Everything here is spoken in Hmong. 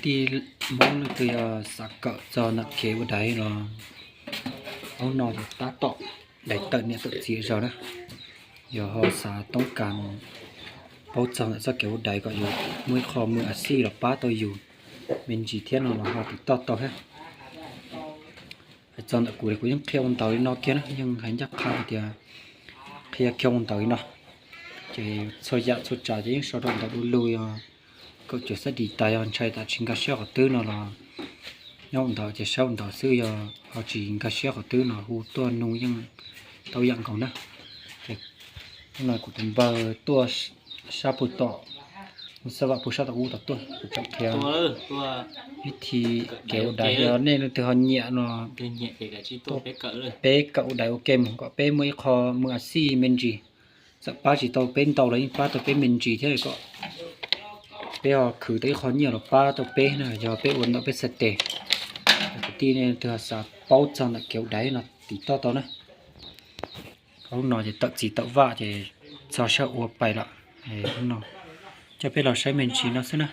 Tij Hmoob leej twg yog xav kawm txog ntawm kev ua daiv los hnub no ces tab tom daim tawm niam tawm txiv zog na, yog ho xav toob kas paub txog ntawm txoj kev ua daiv kom yus muaj ib qho mws a xij los pab tau yus me ntsis thiab no los ho tiv toj tau thiab. Hais txog ntawm kuv, kuv yeej qhia ua ntawv li no kiag na, yeej hais ncaj qha hais tias qhia kiag ua ntawv li no. Ces txhua yam txhua tsav ces yeej sau rau ntawv du lug, yog kawm cuag xab dis tas yog ntshai tas tsis nkag siab qhov twg no los nyob ua ntawv ces saib ua ntawv xwb, yog ho tsis nkag siab qhov twg no hu tuaj nug yeej tau yam nkaus na. Ces hnub no kuv tus npawg tuaj sab pug tom, mus xab vam pug sab tom ub tom tuaj, kuv tseem qhia vib thi kev ua daiv. Yog nej leej twg ho nyiam no, peb kawm ua daiv ua ke mus kom peb muaj ib qho mws a xij me ntsis. Txawm pab tsis tau peb ntau los yeej pab tau peb me ntsis thiab, kom peb ho khwv tau ib qho nyiaj los pab tau peb na, yog peb ua ntawm peb txhais tes. Kwv tij nej leej twg ho xav paub txog ntawm kev ua daiv no tiv toj tau na. Hnub no ces tawm txiv tawm vaj ces txog sij hawm ua pais lawm. Hnub no coj peb los saib me ntsis no xwb na.